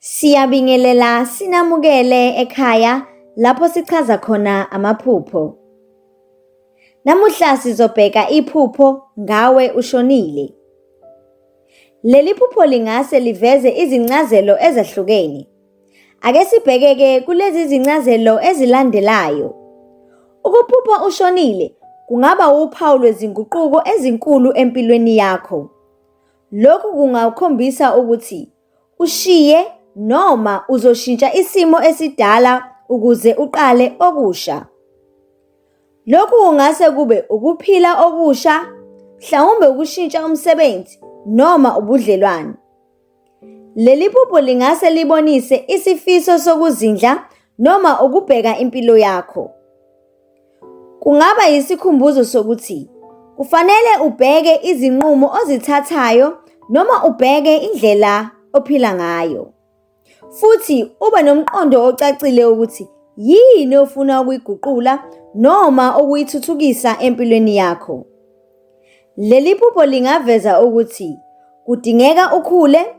Siyabingelela sinamukele ekhaya lapho sichaza khona amaphupho. Namuhla sizobheka iphupho ngawe ushonile. Leli phupho lingase liveze izincazelo ezahlukene. Ake sibheke-ke kulezi zincazelo ezilandelayo. Ukuphupha ushonile kungaba wuphawu lwezinguquko ezinkulu empilweni yakho. Lokhu kungakhombisa ukuthi ushiye noma uzoshintsha isimo esidala ukuze uqale okusha. Lokhu kungase kube ukuphila okusha, mhlawumbe ukushintsha umsebenzi noma ubudlelwane. Leli phupho lingase libonise isifiso sokuzindla noma ukubheka impilo yakho. Kungaba yisikhumbuzo sokuthi kufanele ubheke izinqumo ozithathayo noma ubheke indlela ophila ngayo. Futhi ube nomqondo ocacile ukuthi yini ofuna ukuyiguqula noma ukuyithuthukisa empilweni yakho. Leli phupho lingaveza ukuthi kudingeka ukhule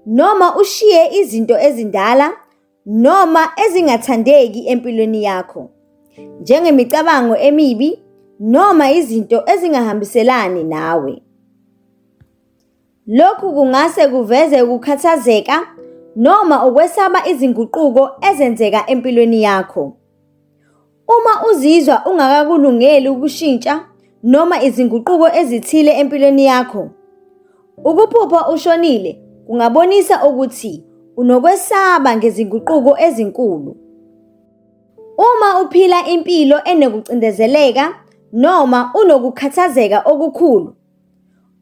noma ushiye izinto ezindala noma ezingathandeki empilweni yakho, njengemicabango emibi noma izinto ezingahambiselani nawe. Lokhu kungase kuveze ukukhathazeka noma ukwesaba izinguquko ezenzeka empilweni yakho. Uma uzizwa ungakakulungeli ukushintsha noma izinguquko ezithile empilweni yakho, ukuphupha ushonile kungabonisa ukuthi unokwesaba ngezinguquko ezinkulu. Uma uphila impilo enokucindezeleka noma unokukhathazeka okukhulu,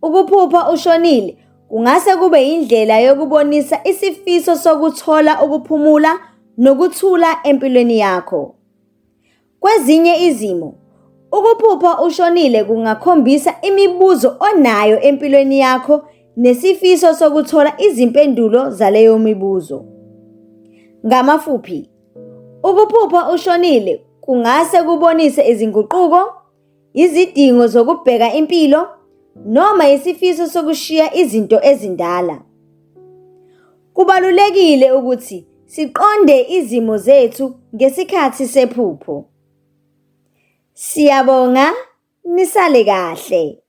ukuphupha ushonile kungase kube yindlela yokubonisa isifiso sokuthola ukuphumula nokuthula empilweni yakho. Kwezinye izimo, ukuphupha ushonile kungakhombisa imibuzo onayo empilweni yakho nesifiso sokuthola izimpendulo zaleyo mibuzo. Ngamafuphi, ukuphupha ushonile kungase kubonise izinguquko, izidingo zokubheka impilo noma isifiso sokushiya izinto ezindala. Kubalulekile ukuthi siqonde izimo zethu ngesikhathi sephupho. Siyabonga, nisale kahle.